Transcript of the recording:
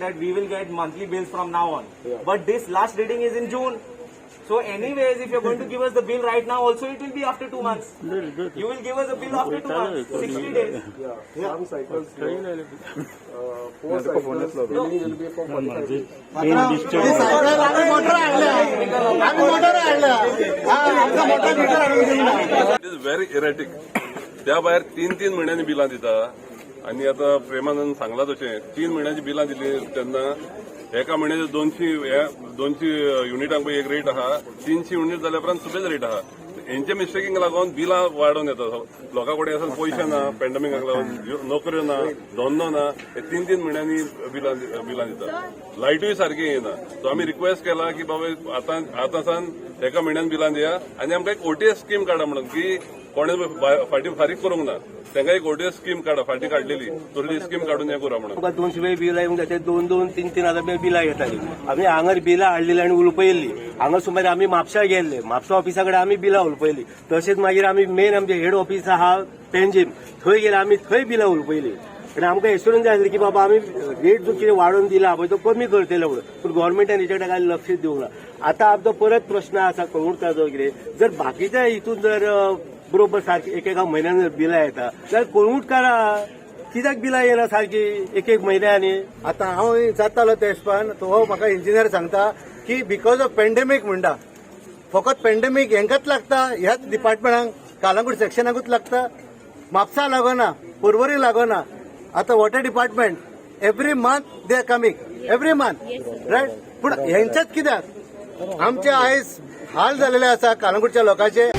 that we will get monthly bills from now on. But this last reading is in June. So anyways, if you're going to give us the bill right now, also it will be after 2 months. You will give us a bill after 2 months, 60 days. Yeah, some cycles, four cycles, billing will be for 45 days. आम्ही motor हाडल्या, आम्ही motor हाडल्या, आमकां motor metre हाडून दिवंक ना. It is very erratic. त्या भायर तीन तीन म्हयन्यांनी बिलां दिता आनी आतां प्रेमानंद सांगला तशें 3 म्हयन्याची बिलां दिली तेन्ना एका म्हयन्याचे 200 युनिटांक पळय एक रेट आहा, 300 युनिट जाल्या उपरांत सुबेज रेट आहा. हेंचे मिस्टेकींक लागून बिलां वाडोवन येता. लोकां कडेन आसा पयशे ना, पॅन्डमिकाक लागून नोकऱ्यो ना, धंदो ना, हे तीन तीन म्हयन्यांनी बिलां दिता. लायटूय सारकी येना. सो आमी रिक्वेस्ट केला की बाबा, आतां आतां सावन एका म्हयन्यान बिलां दिया आनी आमकां एक ओटीएस स्कीम काडा म्हणून की कोणे फाटीं फारीक करूंक ना तांकां एक ओटीएस स्कीम काडा. फाटीं काडलेली तसली स्कीम काडून हें करा म्हणून. तुमकां 200 रुपया बिलां येवंक जाय, दोन दोन तीन तीन हजार रुपया बिलां येतालीं. आमी हांगर बिलां हाडलेलीं आनी उलपयल्ली. हांगा सुमार आमी म्हापशा गेल्ले, म्हापसा ऑफिसा कडेन आमी बिलां उलपयलीं. तशेंच मागीर आमी मेन आमचे हेड ऑफिस आहा पेंजीम, थंय गेले आमी, थंय बिलां उलपयलीं आनी आमकां एश्योरन्स जाय आसली की बाबा, आमी रेट जो कितें वाडोवन दिला पळय तो कमी करतले म्हणून. पूण गोवोरमेंटान हेच्या कडेन कांय लक्ष दिवंक ना. आतां आमचो परत प्रश्न आसा कळंगूटकाचो, कितें जर बाकीच्या हितून जर बरोबर सारकी एक एका म्हयन्यान जर बिलां येता जाल्यार कळंगूटकारा कित्याक बिलां येना सारकी एक एक म्हयन्यानी? आतां हांव जातालो त्या हिसपान तो म्हाका इंजिनियर सांगता की because of pandemic म्हणटा. फकत पेंडेमीक हेंकाच लागता, ह्याच डिपार्टमेंटाक, कालांगूट सेक्शनाकूच लागता? म्हापसा लागना, पर्वरी लागना? आतां water department every month they are coming, every month, right? पूण हेंच्याच कित्याक? आमचे आयज हाल जालेले आसा कालंगूटच्या लोकांचे.